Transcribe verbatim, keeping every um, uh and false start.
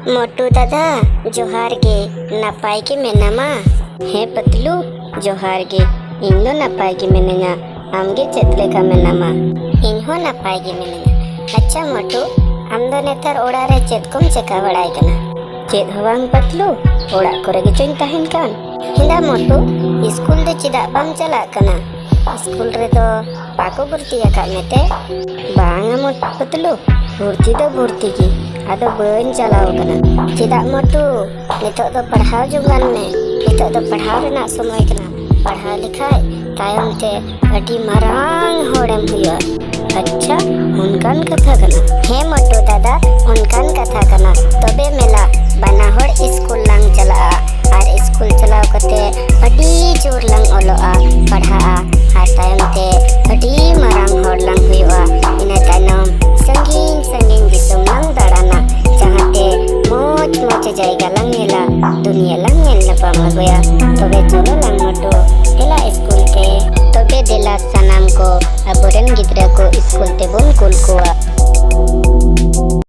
ᱢᱚᱴᱩ ᱫᱟᱫᱟ, ᱡᱚᱦᱟᱨ ᱜᱮ᱾ ᱱᱟᱯᱟᱭ ᱜᱮ ᱢᱮᱱᱟᱢᱟ? ᱦᱮᱸ ᱯᱟᱛᱞᱩ, ᱡᱚᱦᱟᱨ ᱜᱮ᱾ ᱤᱧ ᱫᱚ ᱱᱟᱯᱟᱭ ᱜᱮ ᱢᱤᱱᱟᱹᱧᱟ᱾ ᱟᱢ ᱜᱮ ᱪᱮᱫ ᱞᱮᱠᱟ ᱢᱮᱱᱟᱢᱟ? ᱤᱧ ᱦᱚᱸ ᱱᱟᱯᱟᱭ ᱜᱮ ᱢᱤᱱᱟᱹᱧᱟ᱾ ᱟᱪᱪᱷᱟ ᱢᱚᱴᱩ, ᱟᱢ ᱫᱚ ᱱᱮᱛᱟᱨ ᱚᱲᱟᱜ ᱨᱮ ᱪᱮᱫ ᱠᱚᱢ ᱪᱮᱠᱟ ᱵᱟᱲᱟᱭ ᱠᱟᱱᱟ? ᱪᱮᱫ ᱦᱚᱸ ᱵᱟᱝ ᱯᱟᱛᱞᱩ, ᱚᱲᱟᱜ ᱠᱚᱨᱮ ᱜᱮᱪᱚᱧ ᱛᱟᱦᱮᱱ ᱠᱟᱱ᱾ ᱦᱮᱸᱫᱟ ᱢᱚᱴᱩ, ᱤᱥᱠᱩᱞ ᱫᱚ ᱪᱮᱫᱟᱜ ᱵᱟᱢ ᱪᱟᱞᱟᱜ ᱠᱟᱱᱟ? ᱤᱥᱠᱩᱞ ᱨᱮᱫᱚ ᱵᱟᱠᱚ ᱵᱷᱚᱨᱛᱤ ᱟᱠᱟᱫ ᱢᱮᱛᱮ? ᱵᱟᱝᱟ ᱢᱚᱴᱩ ᱯᱟᱛᱞᱩ, ᱵᱷᱚᱨᱛᱤ ᱫᱚ ᱵᱷᱚᱨᱛᱤ ᱜᱮ, ᱟᱫᱚ ᱵᱟᱹᱧ ᱪᱟᱞᱟᱣ ᱠᱟᱱᱟ᱾ ᱪᱮᱫᱟᱜ ᱢᱚᱴᱩ? ᱱᱤᱛᱚᱜ ᱫᱚ ᱯᱟᱲᱦᱟᱣ ᱡᱚᱝ ᱠᱟᱱ ᱢᱮ᱾ ᱱᱤᱛᱚᱜ ᱫᱚ ᱯᱟᱲᱦᱟᱣ ᱨᱮᱱᱟᱜ ᱥᱚᱢᱚᱭ ᱠᱟᱱᱟ᱾ ᱯᱟᱲᱦᱟᱣ ᱞᱮᱠᱷᱟᱡ ᱛᱟᱭᱚᱢ ᱛᱮ ᱟᱹᱰᱤ ᱢᱟᱨᱟᱝ ᱦᱚᱲᱮᱢ ᱦᱩᱭᱩᱜᱼᱟ᱾ ᱟᱪᱪᱷᱟ, ᱚᱱᱠᱟᱱ ᱠᱟᱛᱷᱟ ᱠᱟᱱᱟ? ᱦᱮᱸ ᱢᱚᱴᱩ ᱫᱟᱫᱟ, ᱚᱱᱠᱟᱱ ᱠᱟᱛᱷᱟ ᱠᱟᱱᱟ᱾ ᱛᱚᱵᱮ ᱢᱮᱞᱟ, ᱵᱟᱱᱟ ᱦᱚᱲ ᱤᱥᱠᱩᱞ ᱞᱟᱝ ᱪᱟᱞᱟᱜᱼᱟ᱾ ᱟᱨ ᱤᱥᱠᱩᱞ ᱪᱟᱞᱟᱣ ᱠᱟᱛᱮ ᱟᱹᱰᱤ ᱡᱳᱨ ᱞᱟᱝ ᱚᱞᱚᱜᱼᱟ, ᱯᱟᱲᱦᱟᱜᱼᱟ, ᱟᱨ ᱛᱟᱭᱚᱢ ᱛᱮ ᱟᱹᱰᱤ ᱢᱟᱨᱟᱝ ᱦᱚᱲ ᱞᱟᱝ ᱦᱩᱭᱩᱜᱼᱟ᱾ ᱤᱱᱟᱹ ᱛᱟᱭᱱᱚᱢ ᱥᱟᱺᱜᱤᱧ ᱥᱟᱺᱜᱤᱧ ᱫᱤᱥᱚᱢ ᱞᱟᱝ ᱫᱟᱬᱟᱱᱟ, ᱡᱟᱦᱟᱸ ᱛᱮ ᱢᱚᱡᱽ ᱢᱚᱡᱽ ᱡᱟᱭᱜᱟ ᱞᱟᱝ ᱧᱮᱞᱟ, ᱫᱩᱱᱤᱭᱟᱹ ᱞᱟᱝ ᱧᱮᱞ ᱧᱟᱯᱟᱢ ᱟᱹᱜᱩᱭᱟ᱾ ᱛᱚᱵᱮ ᱪᱚᱞᱚ ᱞᱟᱝ ᱢᱚᱴᱩ, ᱫᱮᱞᱟ ᱤᱥᱠᱩᱞ ᱛᱮ᱾ ᱛᱚᱵᱮ ᱫᱮᱞᱟ ᱥᱟᱱᱟᱢ ᱠᱚ, ᱟᱵᱚᱨᱮᱱ ᱜᱤᱫᱽᱨᱟᱹ ᱠᱚ ᱤᱥᱠᱩᱞ ᱛᱮᱵᱚᱱ ᱠᱩᱞ ᱠᱚᱣᱟ᱾